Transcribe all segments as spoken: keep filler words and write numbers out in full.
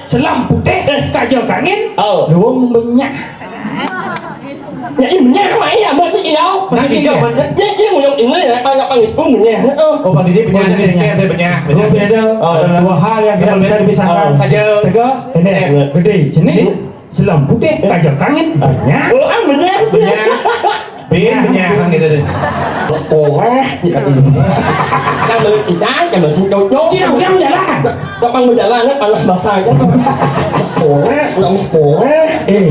Selam putih, eh, kaja kangin, oh, luung benyah. Ya, ini benyah, Mak, iya, buat ni, iya. Nah, iya, iya. Ya, ya, iya, nguyong ini, ya, anak pang itu benyah. Oh. Oh, Pak Didi benyah, oh, ini benyah. Benyah, benyah. Oh, beda. Oh, ada. Dua hal yang tidak bisa dipisahkan. Oh, saja. Tegak, ini, iya, gede, jenih. Ini? Selam putih, kaja kangin, benyah. Oh, ah, benyah. Benyah. Bin, benyah, kan gitu deh. Sekolah, ya. Kan balik kita, kan masih cocok. Cina, udah jalan. Kapan berjalan, kan panas basah, kan. Sekolah, nggak mau sekolah. Eh.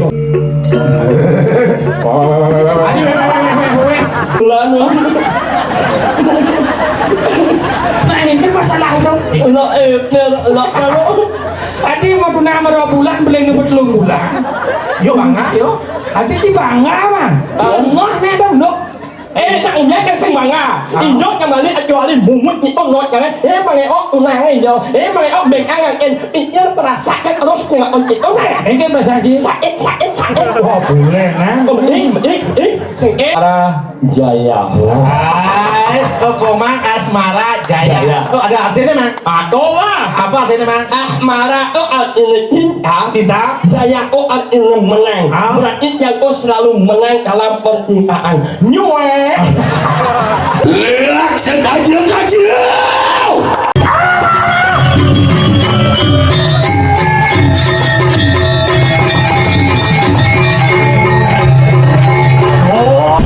Ayo, weh, weh, weh, weh, weh. Lah, no. Nah, ini masalah itu. Lah, eh, lah, lah, kalau Adi mau tuna sama dua bulan, beli ngebet lu bulan. Yo, bangga, yo. Adi ci bangga, mah. Ci ngeh nih, Bang, dok. Eh, tak injak kan sing bangga. Ah. Injak kembali kecuali mumut ni, oh, not, kan? Eh, pakai ok, tunangan, yo. Eh, pakai ok, bek angan, kan? Iya, perasaan terus nggak on itu, kan? Ini kan bahasa Haji. Sakit, sakit, sakit. Oh, boleh, nah. Oh, eh, eh, eh, sakit. Arah Jaya. Hai, oh, Komang Asmara Jaya. Jaya. Oh, ada artinya, Mang? Aduh, wah. Apa artinya, Mang? Asmara, oh, artinya cinta. Cinta. Jaya, oh, artinya menang. Ah. Berarti yang, oh, selalu menang dalam percintaan. Nyuek. Lelak sengaja kacau. Oh.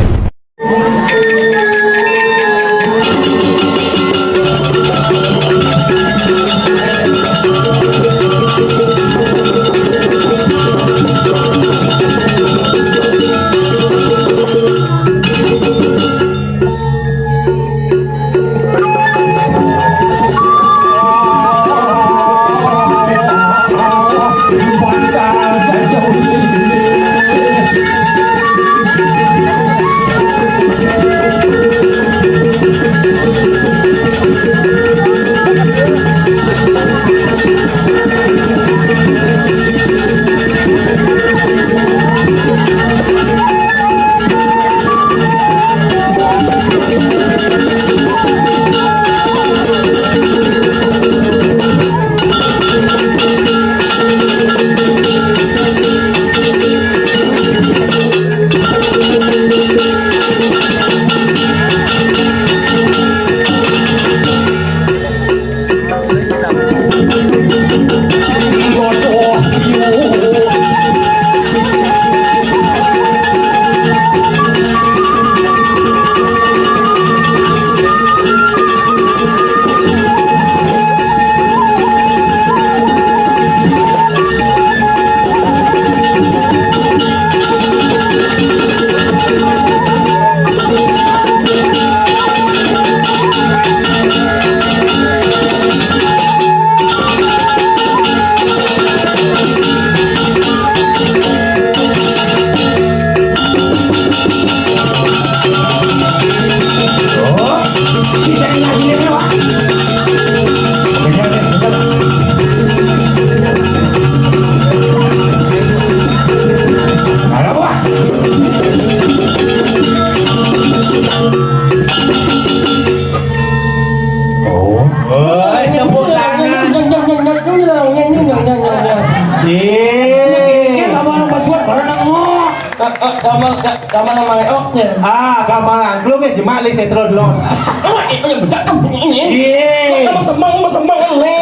Woi, tepuk tangan. Nyong, nyong, nyong, nyong, nyong, nyong, nyong, nyong, nyong, nyong. Iya. Iya, kamu anak pasuan, baru nak ngok. Ka-, ka-, kamar, ka-, kamar nama, oh, ya. Ah, kamar angklung ya, jemak li setro dulu. Oh, eh, oh, yang bedak kan ini. Iya. Sama semang, sama semang kan ini.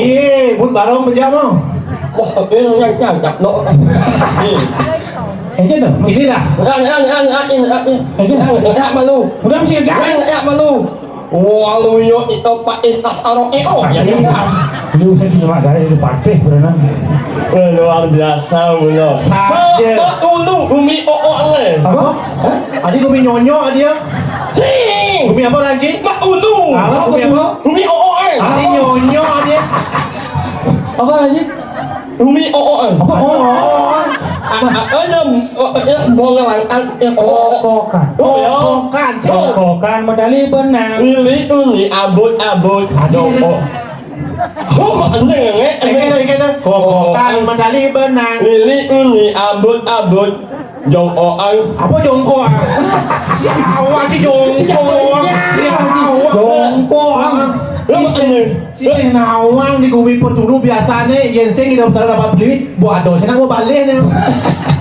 Iya, buat barong beja mau. Wah, tapi yang nyangkap, no. Iya. Ini dah. Ini dah. Enggak, enggak, enggak, enggak, enggak, enggak. Ini dah. Enggak, enggak, malu. Udah, mesti enggak. Enggak, enggak, malu. Waluyo ito paih tas aroke. Oh, ya, ya. Lu saya cuma dari itu patih berenang. Eh, luar biasa, Mulo. Saja. Mak, mak ulu, umi oo le. Apa? Hah? Adi gumi nyonyo, adi ya? Cing. Gumi apa lagi? Mak ulu. Apa, gumi apa? Umi oo, eh. Adi nyonyo, adi ya? Apa lagi? Umi oo, eh. Apa? Oh, oh, oh. Ah, ah, ah, ya, oh, ya, mau ngelangkang, ya, oh, oh. Kokokan. Oh, ya. Kokokan. Kokokan medali benang. Lili uni abut-abut. Aduh, oh. Oh, anjing, anjing, anjing. Ini tuh, ini tuh. Kokokan medali benang. Lili uni abut-abut. Jong oang. Apa jongkok? Awak si jongkok. Ya, awak. Jongkok. Lo maksudnya? Sing nawang di gumi petulu biasane yen sing kita dapat beli, buat ado sing mau balik nih.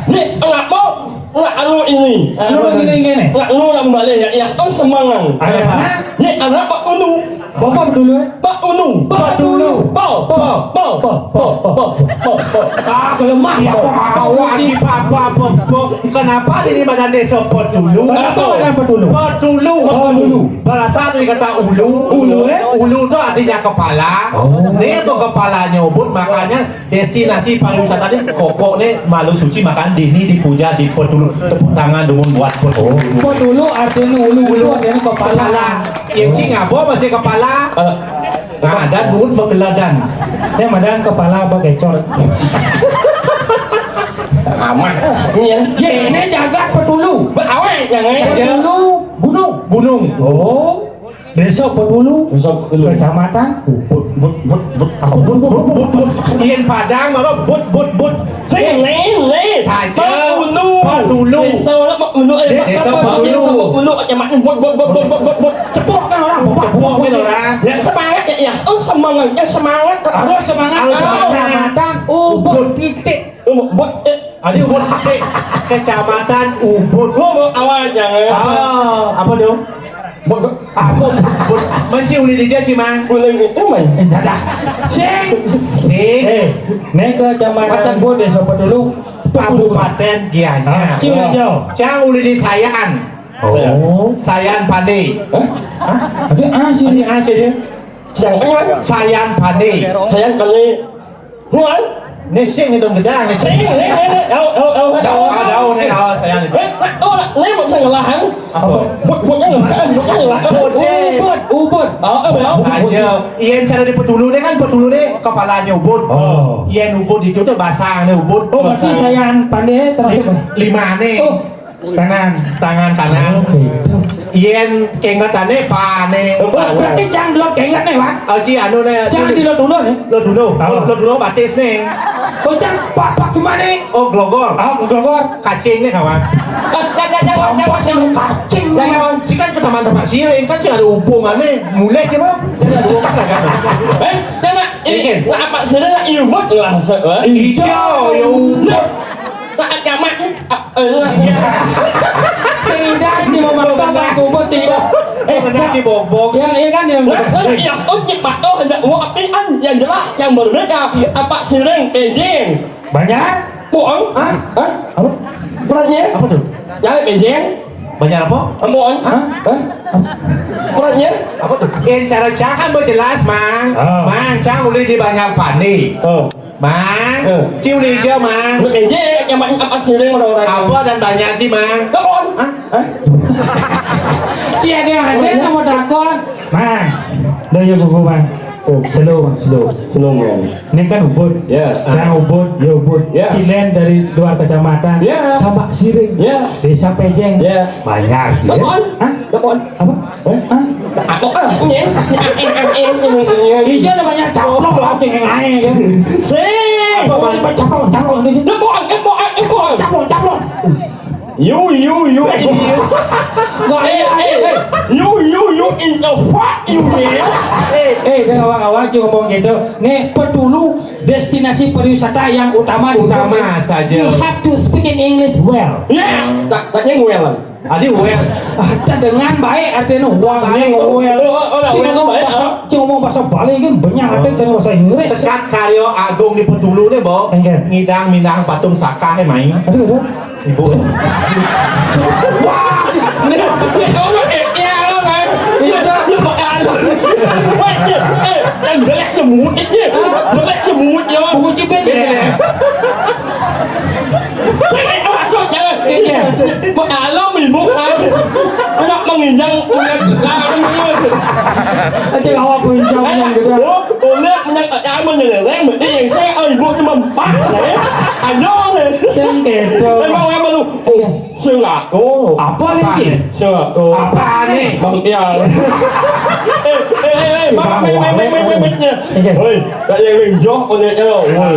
Ni, enggak mau, enggak anu ini. Anu ini, ini, ini. Enggak anu nak balik ya, ya, oh semangat. Ada apa? Ni, ada Pak Unu. Bapak dulu, eh? Pak Unu. Petulu. Pak, Pak, Pak, Pak, Pak, Pak, Pak, Pak. Ah, kelemah. Ya, awak si papa, papa. Kenapa ini badan desa petulu? Kenapa badan petulu? Petulu. Petulu. Berasal dari kata ulu. Ulu, eh? Ulu tu artinya kepala. Oh. Ni tu kepalanya ubud, makanya destinasi pariwisata ni kokok ni malu suci makan dini dipuja di petulu. Tepuk tangan dulu buat petulu. Petulu artinya ulu, ulu artinya kepala. Kepala. Yang cing apa masih kepala? Eh. Nah, dan mulut berkeladan. Ni madan kepala apa kecor? Amah, eh, ni ya. Ye, ini jagat petulu. Ba awak jangan. Petulu gunung. Gunung. Oh. Desa Petulu. Desa Petulu. Kecamatan. But, but, but, but. Apa but, but, but, but? Yen Padang, malah but, but, but. Sing, sing, sing. Saja. Petulu. Petulu. Desa mana? Petulu, eh, Desa Petulu. Petulu. Kecamatan but, but, but. Cepok kan orang. Cepok gitu orang. Ya, semangat ya, ya. Oh, semangatnya semangat. Harus semangat. Harus semangat. Kecamatan Ubud titik. Ubud, eh. Adi Ubud titik. Kecamatan Ubud. Lo mau awal jangan. Ah, apa dong? Bud, bud. Apa? Bud. Menci uli dija, Cimang. Uli ini, eh, main. Eh, dadah. Sing. Sing. Eh, ni kecamatan Bud, desa Petulu. Kabupaten Gianyar. Ah, Cimang jauh. Cang uli di Sayan. Oh. Sayan Pande. Hah? Hah? Ada ah, sini. Ada ah, sini. Sayan Pande. Sayan Pande. Nuan? Ni sing hitung gedang ni sing. Sing, sing, sing, sing. Au, au, au, au. Daun, ah, daun ni, ah, sayang ni. Eh, nak, oh, nak, ni buat sing ngelahan. Apa? Buat, buat yang ngelahan, buat yang ngelahan. Buat, eh. Ubud, ubud. Ah, eh, au. Aja. Iyan cara di petulu ni kan, petulu ni kepalanya ubud. Oh. Iyan ubud itu tu basang ni ubud. Oh, berarti Sayan Pande termasuk. Li-, lima ni. Oh. Tangan. Tangan kanan. Oke. Yen kengetane pane. Oh, berarti cang delok kenget ni, Wan? Oh, ci anu ne. Cang di lo dulu ni. Lo dulu. Oh. Lo dulu batis ni. Oh, cang pak, pak gimana? Oh, glogor. Ah, glogor. Kacing ni, kawan. Sampah sih lo kacing ni. Jangan. Ci kan ke taman tempat siring, kan sih ada hubungan ni. Mulai sih, Bang. Jadi ada hubungan lah kan. Eh, jangan. Ini, ini. Nak apa sih nak iwet lah, se-, eh? Hijau, ya ubud. Nak agama ni, ah, eh, ya. Sehingga dia memaksa tak kubur, sehingga, eh, benar, Cak. Cibobok. Ya, ya kan, dia. Nah, ya, oh, ni, Pak, oh, hendak buat apian yang jelas, yang berbeda. Apa siring, ejeng? Banyak. Bohong? Hah? Hah? Apa? Beratnya? Apa tu? Ya, ejeng. Banyak apa? Bohong? Hah? Hah? Beratnya? Apa tu? Eh, cara cakap berjelas, Mang. Ah. Mang, cang boleh di banyak pandi. Oh. Mang, eh. Ciu ni je, Mang. Lu aja yang banyak apa siring orang-orang. Apa dan banyak sih, Mang? Telepon. Hah? Hah? Ci ada yang ada sama takon. Mang, dah ya gugu, Mang. Oh, slow, Mang, slow. Slow, Mang. Ni kan ubud. Yes. Sang ubud, ya ubud. Yes. Cilen dari luar kecamatan. Yes. Tambak siring. Yes. Desa Pejeng. Yes. Banyak, ya. Telepon. Hah? Telepon. Apa? Hah? Apa? Ah, ni, ni, ah, eh, ah, eh, ni, ni, ni. Ija namanya caplok, lah, cengeng aja, ya. Sing. Apa, Bang? Caplok, caplok, ni. Dia buat, dia buat, dia buat. Caplok, caplok. You, you, you, you. Nggak, eh, eh, eh, eh. You, you, you in the fuck, you, ya. Eh, eh, jangan awak-awak cuma ngomong gitu. Nih, Petulu destinasi pariwisata yang utama di Utama Bali. Saja. You have to speak in English well. Yes. Tak, taknya nguelan. Adi well. Ada dengan baik artinya well, baik. Well. Oh, oh, oh, cuma well, ngomong baik, bahasa, ah. Cuma ngomong bahasa Bali kan banyak artinya sama bahasa Inggris. Sekat karya agung di Petulu ni, Bo. Enggak. Ngidang mindang patung saka, eh, main. Aduh, aduh. Ibu. Wah, ni, ni sono, eh, ya, lo kan. Iya. Dia, dia bakal. Wah, dia, eh, yang jelek dia mulut dia. Jelek dia mulut dia. Buku cipet dia. Saya tak masuk jalan. Iya. Kok alam ibu kan? Anak menginjang, punya gelang. Aja awak pun jauh yang gede. Oh, oh, nak menang, eh, aman ya, Leng. Mesti yang saya, oh, ibu ni mempak, eh. Ayo, eh. Sing kedo. Memang orang baru. Oh, iya. Sing lah. Oh. Apa ni, Cik? Sing lah. Oh. Apa ni? Bang Tiang. Eh, eh, eh, eh, Bang, Bang, Bang, Bang, Bang, Bang, Bang, Bang. Iya. Oi, tak payah linjoh, kau nak jalan. Oi.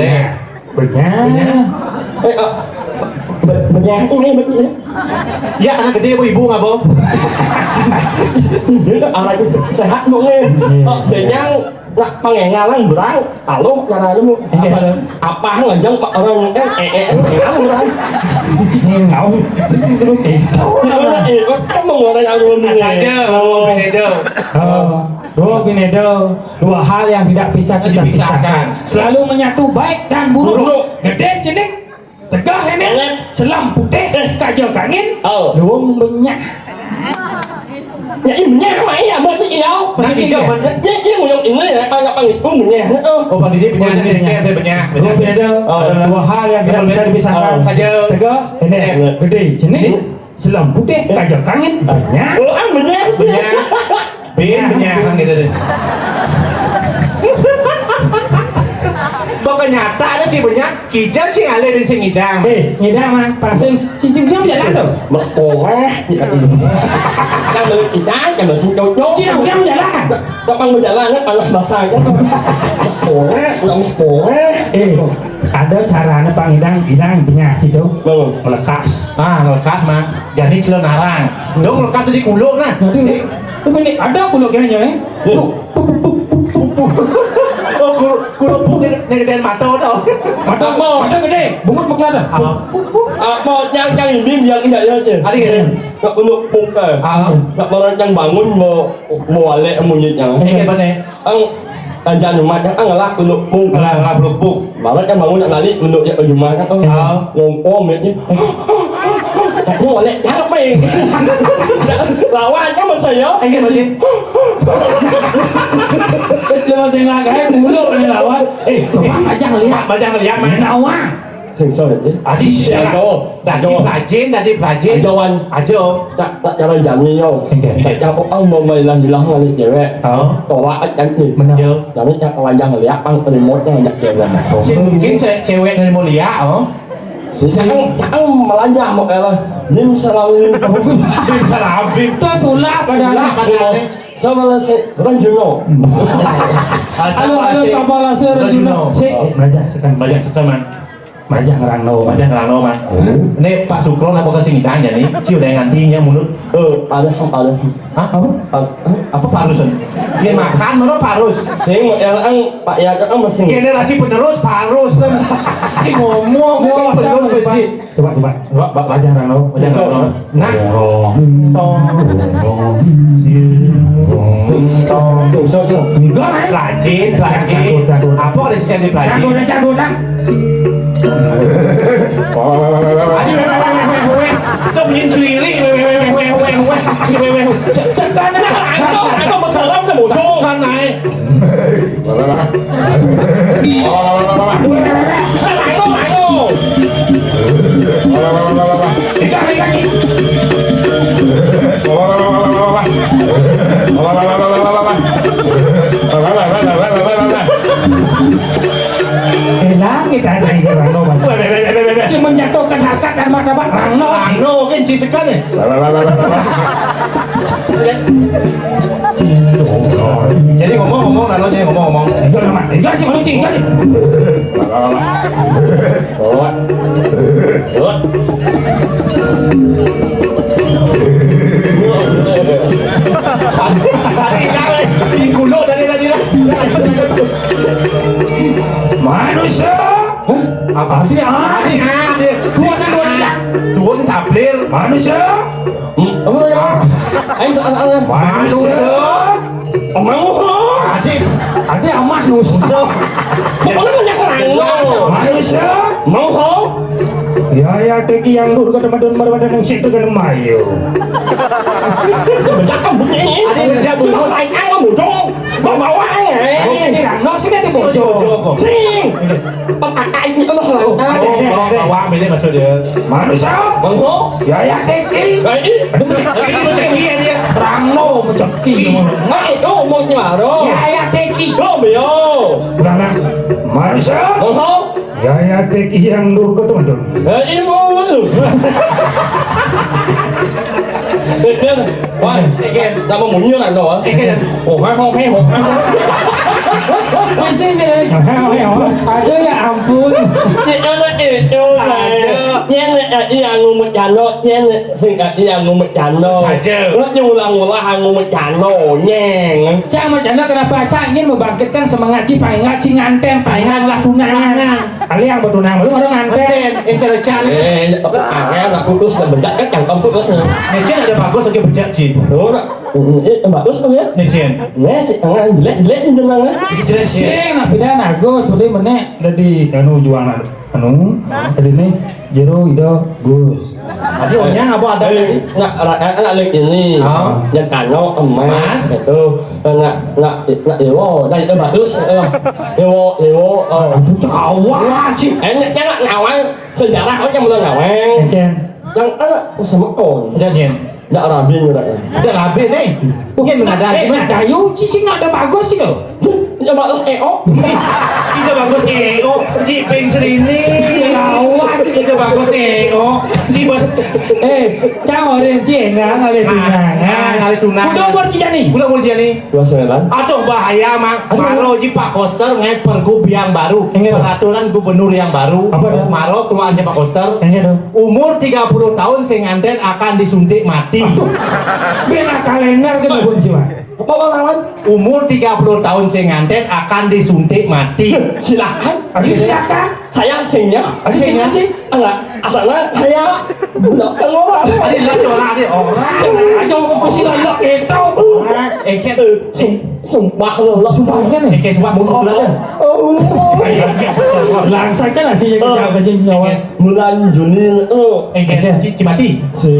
Benyah. Benyah. Eh, ah, be-, benyah ini berarti ya. Ya, anak gede, Bu, ibu nggak, Bu? Ini anak sehat, Bu, nih. Iya. Oh, benyah, nak pangengalan berang, aloh, caranya, Bu. Iya. Apa, apa ngajang, Pak, orang, eh, eh, eh, eh, berang. Ini ngau. Eh, eh, eh, emang orang yang belum ini. Saja, Bu Pinedo. Oh, Bu Pinedo, dua hal yang tidak bisa kita pisahkan. Selalu menyatu, baik dan buruk. Buruk. Gede cenik, tegah hening, selam putih, kaja kangin, luung benyah. Ya, iya, benyah, mah, iya, mau tuh, iya. Nah, iya, iya. Ya, iya, iya, nguyang ini ya, kayak apa itu, benyah. Heeh. Oh, Pak Didi, benyah, benyah, benyah. Benyah. Dua hal yang tidak bisa dipisahkan. Oh, saja. Tegah, hening, gede cenik, selam putih, kaja kangin, benyah. Oh, ah, benyah. Benyah. Bin, benyah, kan gitu deh. Pokoknya nyata ada sih benyah. Kijang sih alih di sing ngidang. Eh, ngidang mah, pasang cicing diam jalan tuh. Mas Kowah, ya. Kan menurut kita, kan masih cocok. Cina diam jalan. Kapan berjalan, kan panas basah, kan? Mas Kowah, Mas Kowah. Eh, ada caranya, Pak, ngidang, ngidang benyah situ. Betul. Melekas. Ah, melekas, Mang. Jadi celana narang. Dong, melekas di kulo, nah. Jadi, itu ini ada kulo kiranya, eh. Tuh. Oh, kulo, kulo pun nge-, ngegedean mata, tau. Mata, mata gede, bungut mekar. Apa? Apa yang, yang ini, yang, yang, yang, yang. Ada gede. Nak kulo pun, kan. Ah. Nak orang yang bangun, mau, mau alek, mau nyit, yang. Ini gimana? Ang, anjaan umat, ang, ngelak kulo pun. Ngelak, ngelak kulo pun. Malah kan bangun nak lari, kulo ya ke rumah, kan. Oh. Ah. Ngongkong, ya. Nak nyong alek, jangan main. Lawan, kan, masa ya? Ini, ini. Lu masih ngagai, kulo ni lawan. Eh, coba aja ngeliat. Baca ngeliat, Mang. Lawan. Sing, sorry, eh. Adi, siapa? Ajo. Tadi Ajo. Pelajin, tadi pelajin. Ajo, Wan. Ajo. Tak, tak jalan jani, yo. Oke. Tak jago, ang mau main hilang ngalih cewek. Oh. Tolak, kan, sih. Benar. Yo. Jadi, tak kelanjang lihat, ang remote-nya ngajak cewek. Si mungkin ce-, cewek dari Mulia, oh. Sekarang, ang melanjang, mau kalah. Nim salam, nim. Nim salam, nim. Itu sulap, ada. Sulap, ada. Sama lah, si Ranjuno. Halo, halo, sama lah, si Ranjuno. Ranjuno. Si, eh, belajar sekarang. Belajar sekarang, Mang. Majah ngerangno. Majah ngerangno, Mang. Oh. Ini Pak Sukron apa ke sing ngidang ya, nih? Ciu daya nganti nya mundur. Eh, alas, alas. Hah? Apa? Al-, eh? Apa Pak Arus? Ini makan, mana Pak Arus? Sing, ya, ang, Pak, ya, kan masih. Generasi penerus Pak Arus, kan. Si ngomong, ngomong, penerus, lupa. Coba, coba. Coba, Pak, majah ngerangno. Majah ngerangno. Nah. Tong. Tong. Tong. Enggak, Mas. Pelajin, pelajin. Jago, jago. Apa ada sisi yang dipelajin? Jago, jago, dah. Aduh, weh, weh, weh. Itu bunyi keliri, weh, weh. Sekarang, aku, aku masalah kan bodoh. Sekarang naik. Hilang kita ada yang rano, Mas. Weh, weh, weh, weh, weh, weh. Si menjatuhkan harkat dan martabat rano. Rano, kan, ci sekan, eh. Jadi ngomong, ngomong, lalu jadi ngomong, ngomong. Enggak, Mas. Enggak, sih, malu, sih, enggak, sih. Lewat. Lewat. Tadi, tadi, tadi, tadi, tadi, tadi. Manusia. Hah? Apa dia? Adi, adi. Suara dia. Tuan Sabril. Manusia. Hmm, apa ya? Ayo, soal, soal. Manusia. Mau ho? Adi. Adi amah nusa. Pokoknya banyak orang. Manusia. Mau ho? Ya, ya, teki yang dur kata madun marwada nang situ kan mayu. Itu bejak kamu ini. Ada bejak, Bu. Lu lain apa, bodoh? Bawa-bawa, eh. Ini kan, no, sini ada bodoh. Bodoh, kok. Sing. Pakai ini, Allah, selalu. Oh, bawa, bawa, ini maksudnya. Manusia. Manusia. Ya, ya, teki. Baik. Aduh, bejak. Ini bejak, iya, dia. Terang, no, bejak. Nah, itu umurnya, bro. Ya, ya, teki. Belum, yo. Ulang, ulang. Manusia. Manusia. Gaya teki yang durko tuh, Don. Eh, ini mau lu. Eh, Don. Wah, tak mau munyi kan, Don? Oh, hai, oh, hai, oh, hai. Masih, sih. Aduh, ya ampun. Cek, Don, eh, Don, eh. Nyeng, eh, iya, ngumut, Don, nyeng. Sing dadi anu mecano. Saja. Lu nyulang-ulang anu mecano, nyeng. Cak mecano kenapa Cak ingin membangkitkan semangat si paingat si nganten, paingat lah tunangan. Kali yang bertunangan, lu orang nganten. Nganten, encer-encer. Eh, angel aku terus ngebencak kan cangkem terus. Ngecen ada bagus lagi bencak, Cin. Ora, eh, bagus tuh ya. Ngecen. Nges, angel jelek-jelek ini tenang. Jelek, jelek. Sing, nah, beda, nah, Gus, udah menek, udah di, anu, jualan. Anu, tadi nih, jero ida Gus. Tadi onyang apa ada tadi? Nak, nak, nak, nak, ini. Ah. Yang kano emas, emas. Itu. Nak, nak, nak, ewo, nah, itu bagus. Eh, ewo, ewo, eh. Aduh, awal, Cik. Eh, nak, nak, nak, awal sejarah, oh, yang mulai ngaweng. Encen. Yang anak, oh, sama kon. Ada, Nyen. Ndak rabi, ndak. Ndak rabi, nih. Mungkin menada, eh, cuma ndak dayu, Cik, sing ndak bagus sih, loh. Ya, bagus, eh, oh. Ida bagus, eh, oh. Ji ping serini. Lawan. Ida bagus, eh, oh. Ji bos. Eh, cang orang Cina, ngalih tunangan. Nah, ngalih tunangan. Udah umur Cijani. Udah umur Cijani. Dua sembilan. Aduh, bahaya, Mang. Aduh. Maro ji Pak Koster ngai pergub yang baru. Iya. Peraturan gubernur yang baru. Apa dah? Maro keluar aja Pak Koster. Iya, dong. Umur tiga puluh tahun sing nganten akan disuntik mati. Aduh. Bela kalender ke dukun jiwa. Apa, Bang Awan? Umur tiga puluh tahun sing nganten akan disuntik mati. Silakan. Aduh, silakan. Saya singnya. Aduh, singnya. Enggak, asana saya budak keluar. Ada lah, corak ada orang. Ayo, mesti lah, itu. Orang, eh, kan. Sum-, sumpah lo, lo. Sumpah kan, eh? Eh, kayak sumpah mulut lo. Oh. Langsung kan sih yang kita kerja nyawa. Bulan Juni, oh. Eh, kayak Ci-, Cimati. Si.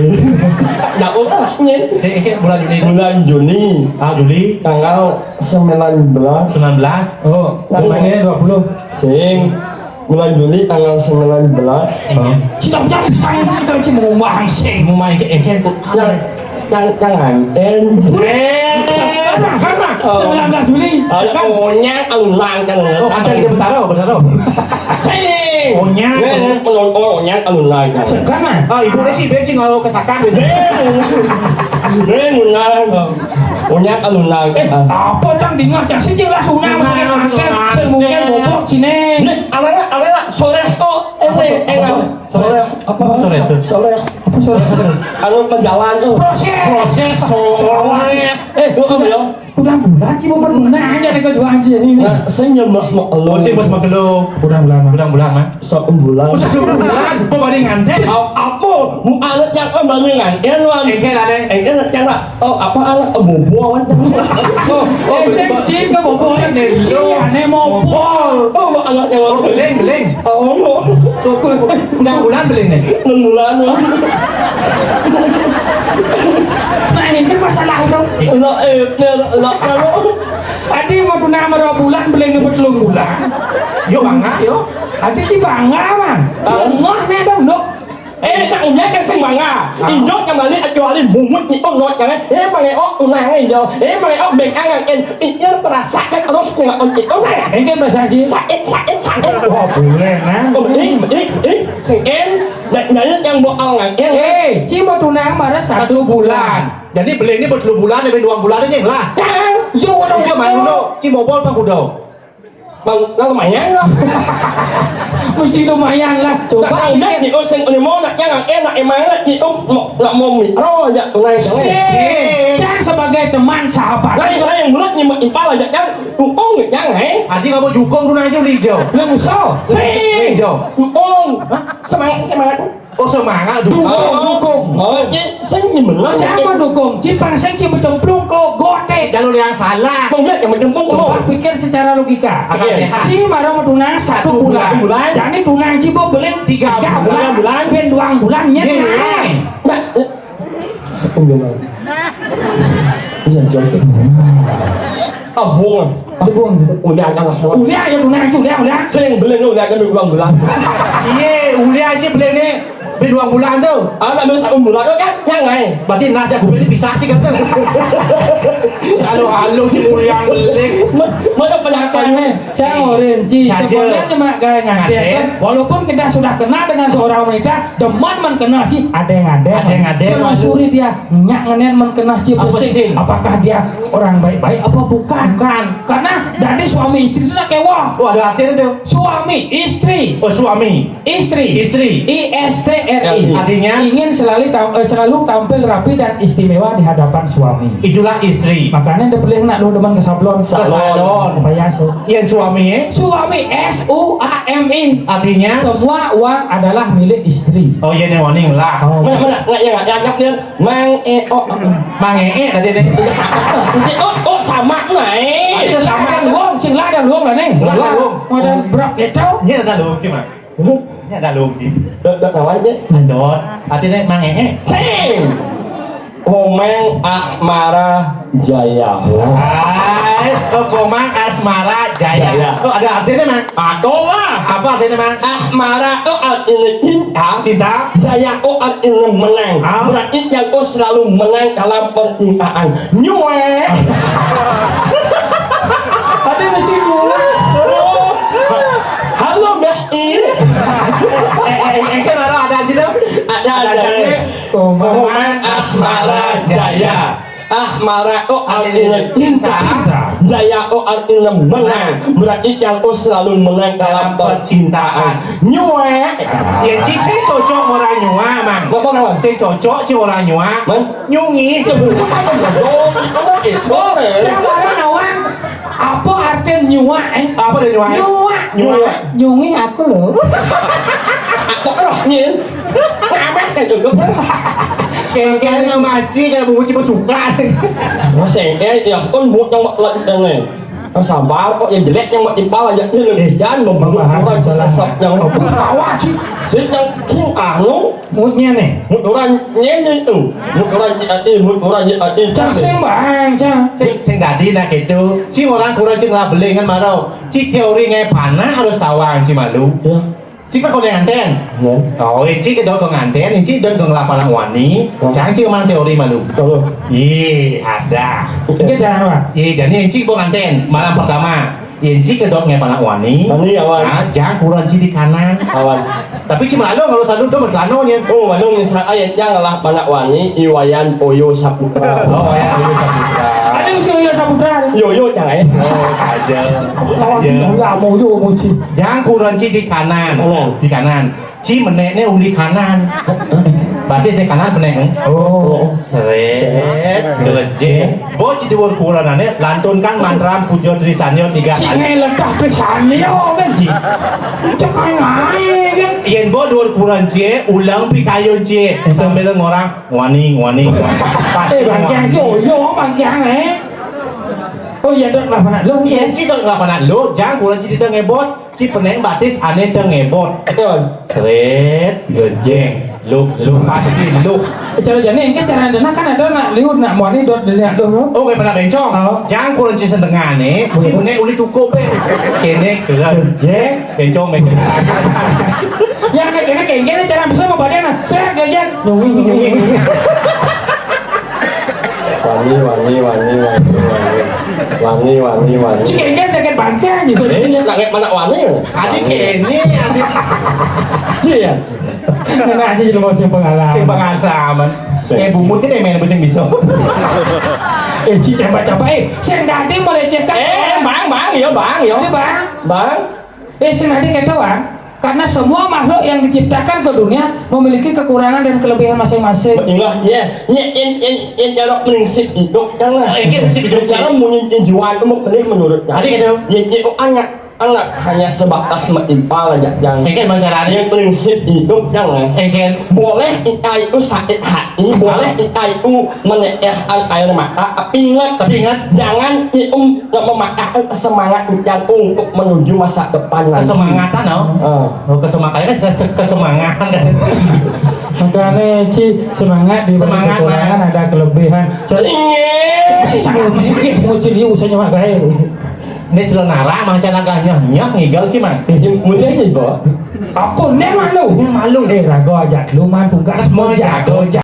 Nggak usah, Nyin. Si, eh, kayak bulan Juni. Bulan Juni. Ah, Juli. Tanggal sembilan belas. Sembilan belas. Oh, kemarin dua puluh. Sing. Bulan Juli tanggal sembilan belas. Cina punya pisang, cina cina mau makan sing. Mau main ke, eh, kayak tuh. Yang, yang, yang nganten. Eh, sama, sama. Oh. Sembilan belas Juli. Ada onyang alunan kan. Oh, ada di Betaro, Betaro. Cing. Onyang. Eh, penonton onyang alunan kan. Sekarang, ah, ibu sih benci kalau kesakan. Eh, eh, alunan. Onyang alunan. Eh, apa tang dengar cak sih lah tunang maksudnya nganten. Sing mungkin bobok sini. Nih, alena, alena, sores kok. Eh, eh, eh. Sores. Apa? Sores. Sores. Apa sores? Anu ke jalan tuh. Proses. Proses, sores. Eh, lu apa ya? Kurang bulan sih mau berguna aja nih kau jual aja ini. Nah, saya nyembah sama Allah. Oh, saya bos makelo. Kurang bulan, Mas. Kurang bulan, Mas. Satu bulan. Oh, satu bulan. Kok banding nganten? Apa? Mau anak yang banding nganten, Wan? Engke lah, Dek. Engke lah, cara. Oh, apa anak keboboan? Oh, oh, eh, sing betul. Ci keboboan. Sing deh, ci lo. Ane mobol. Mobol. Oh, anak yang. Oh, beling, beling. Oh, no. Tuh, tuh, enam bulan beling nih. Enam bulan, no. Nah, ini masalah itu. Lo, eh, lo, lo, kalau. Adi mau tunang sama dua bulan, beling dapat telung bulan. Yo, bangga, yo. Adi ci bangga, mah. Ci ngeh nih, dong, dok. Eh, tak injak kan sing mangga. Ah. Injak kembali kecuali mumut ni, oh, not, kan? Eh, pangeok tunangan, yo. Eh, pangeok beng angan, kan? Iya, perasakan terus nengok kunci. Oh, saya. Ini kan bahasa Cina. Sakit, sakit, sakit. Wah, boleh, nah. Oh, eh, eh, eh, sengken. Nyanyi yang mau angan, eh. Eh, ci mau tunang marah satu bulan. Jadi beli ini buat dua bulan, lebih dua bulan aja lah. Jangan. Yo, orang. Iya, main dulu. Ci mau bol, Pak, udah. Bang, nah, lumayan lah. Mesti lumayan lah. Coba nah, dikit. Nak, oh, sing, ini mau nak, jangan enak, emang nak, itu mau, nak mau mi-, oh, ya, tunai, sing. Sing. Cang sebagai teman sahabat. Lain, lain, mulut ni, impal aja, Cang. Tukung, Cang, eh. Adi kamu jukung tu nanya hijau. Lah, musuh. Sing. Hijau. Tukung. Hah? Semangat, semangat. Oh, semangat, dukung. Dukung, dukung. Oh, ci, sing ni benar. Siapa dukung? Ci pang sing ci bercemplung kok, gote. Eh, jalur yang salah. Mau lihat yang menjemput. Coba pikir secara logika. Akal sehat. Ci mara matunang satu bulan. Satu bulan. Jani tunang ci bo beling tiga bulan. Bulan. Bén duang bulan nyén. Iya. Nah, eh. Satu bulan. Bisa jual. Ah, buang. Ada buang. Ulian kan langsung. Ulian ya tunang ci, ulian, ulian. Sing beling ulian kan duang bulan. Iya, ulian ci beling né. Bén duang bulan to. Ah, nak bisa umbulan to kan nyang aé. Berarti nah jak gubé pisah sih kan to. Halo-halo ci mulyang beling. Mana penyakitnya? Jang orin ci. Sebenarnya mak gaé ngadén. Walaupun kita sudah kenal dengan seorang wanita, demen men kenal ci, ada yang ada. Ada yang ada. Telusuri dia, nyak ngenén men kenal ci. Apa sih? Apakah dia orang baik-baik apa bukan? Bukan. Karena dari suami istri itu nak kéwéh. Oh, ada artinya tuh. Suami, istri. Oh, suami. Istri. Istri. I S T R I. Artinya? Ingin selalu tam- eh, selalu tampil rapi dan istimewa di hadapan suami. Itulah istri. Makanya dia pilih nak lu demen ke sablon. Ke salon. Bayar su. Yang suami, eh? Suami, S U A M I. Artinya? Semua uang adalah milik istri. Oh, iya, nih warning lah. Oh. Mana, mana, nggak, ya, nggak, nggak, nggak, dia. Mang E O. Mang E E tadi, nih. Nanti, oh, oh, sama, nah, eh. Ada sama. Ada luang, sing lah ada luang lah, nih. Lah, luang. Ada berak kecau. Iya, ada luang, gimana? Ini ada logi. Dot, dot, kawan, cék. Dot. Artinya mang E E. Sing. Komang Asmara Jaya. Hai, oh, Komang Asmara Jaya. Jaya. Oh, ada artinya, Mang? Atau lah. Apa artinya, Mang? Asmara itu artinya cinta. Cinta. Jaya itu artinya menang. Ah. Berarti yang itu selalu menang dalam percintaan. Nyuék. Ada mesti nyuék. Halo, Mbak. Ih. Eh, eh, eh, kan ada, ada aja dong. Ada, ada. Ada aja. Komang Asmara Jaya. Asmara itu artinya cinta. Cinta. Jaya itu artinya menang. Berarti yang itu selalu menang dalam percintaan. Nyuék. Ya, ci sing cocok orang nyuék, Mang. Apa, Mang? Sing cocok ci orang nyuék. Mang? Nyungi. Ya, bukan, Mang. Oh, itu, eh. Apa artinya nyuék, eh? Apa tuh nyuék? Nyuék. Nyuék. Nyungi aku loh. Apa roh, Nyin? Ngamas kan duduk, Mang? Kéngkén sama Aci, kayak bunyi besuka. Sengké, ya, kan buat yang lagi tengah. Sabar kok, yang jelek yang mau timpal aja. Ini lebih jangan membunuh orang sesat yang bawa, Ci. Sing yang sing anu. Mutnya nih. Mut orang nyanyi itu. Mut orang nyanyi, mut orang nyanyi. Cang sing, Bang, cang. Sing, sing tadi nak itu. Sing orang kurang sing lah belingan marau. Ci teori ngai panak harus tawang, ci malu. Ya. Ci kan kalau nganten. Ya. Oh, ci ke dot nganten, ci dot ngelapan wani. Ya. Cang ci mang teori malu. Betul. Ih, ada. Oke, jangan, Pak. Ih, jadi ci bo nganten malam pertama. Yén ci kedok ngepanak wani. Wani, awan. Ah, jang kurang ci di kanan. Awan. Tapi ci malu kalau selalu do malu nya. Oh, malu misalnya yén jang lah panak wani, Iwayan Oyo Saputra. Oh, Wayan Oyo Saputra. Ada mesti Oyo Saputra. Yo, yo, jangan. Oh, saja. Saja. Lama yo muji. Jang kurang ci di kanan. Kanan. Di kanan. Ci menékné uli kanan. Berarti sing kanan menék, eh? Oh. Srét, gelejeng. Bo ci dhuwur kuranané lantunkan mantra puja Trisanya tiga kali. Ci ngeledah Trisanya kan, Ci. Cek ae kan. Yén bo dhuwur kuran, Ci, ulang pikayun, Ci, sambil ngorang wani, wani, wani. Pasti. Eh, bangkiang, Ci, oh iya, bangkiang, eh. Oh iya, dok, lah, mana lu? Iya, Ci, dok, lah, mana lu? Jang kuran, Ci, didang ngebot. Ci penék batis ané teng ngebot. Betul. Srét, gejeng, luk, luk, pasti luk. Cara jani engké cara dana kan ada nak liwat nak muani dot dilihat dulu. Oh, kayak pernah bencong. Oh. Jang kurang ci sendengané, ci penék uli tukup, eh. Kéné, gejeng, bencong, bencong. Yang nak kéné, kéné, kéné cara bisa mau badan, nah. Srét, gejeng. Nyungi, nyungi, nyungi. Wani, wani, wani, wani, wani. Wani, wani, wani. Cik, kira-kira jaket bangke aja, eh, sebenarnya. Langit mana wani? Adik ini, adik. Iya, ya. Kena aja jadi mau sing pengalaman. Sing pengalaman. Sing. Eh, bumut ini main pusing bisa. Eh, Cik, coba-coba, eh. Sing tadi melecehkan. Eh, Bang, Bang, ya, Bang, ya. Ini, Bang. Bang. Eh, sing tadi kata, Bang. Karena semua makhluk yang diciptakan ke dunia memiliki kekurangan dan kelebihan masing-masing. Ingat, ya, ya, in, in, in, cara prinsip hidup, kan, lah. Eh, prinsip hidup, cara munyi injuan itu mau pilih menurut. Tadi gitu. Ya, ya, oh, anak. Anak hanya sebatas menimpal aja, Jang. Engken, Mang Carani. Yang prinsip hidup, Jang, eh. Engken. Boleh kita itu sakit hati, boleh kita itu menetes air mata, tapi ingat, tapi ingat, jangan itu mematahkan semangat Jang untuk menuju masa depan nanti. Kesemangatan, no? Ah. Oh, kesemangatan, kes-, kesemangat. Makanya, Ci, semangat di balik kekurangan ada kelebihan. Semangat, Mang. Cek. Sama, sama. Mau Ci, dia usah nyemak gaya. Ini celana nara, Mang Carani ganyah-ganyah, ngigal, Ci, man. Eh, mudah ni, Bo. Aku ni malu. Ni malu. Eh, raga aja, lu man tugas. Semua jago, jago.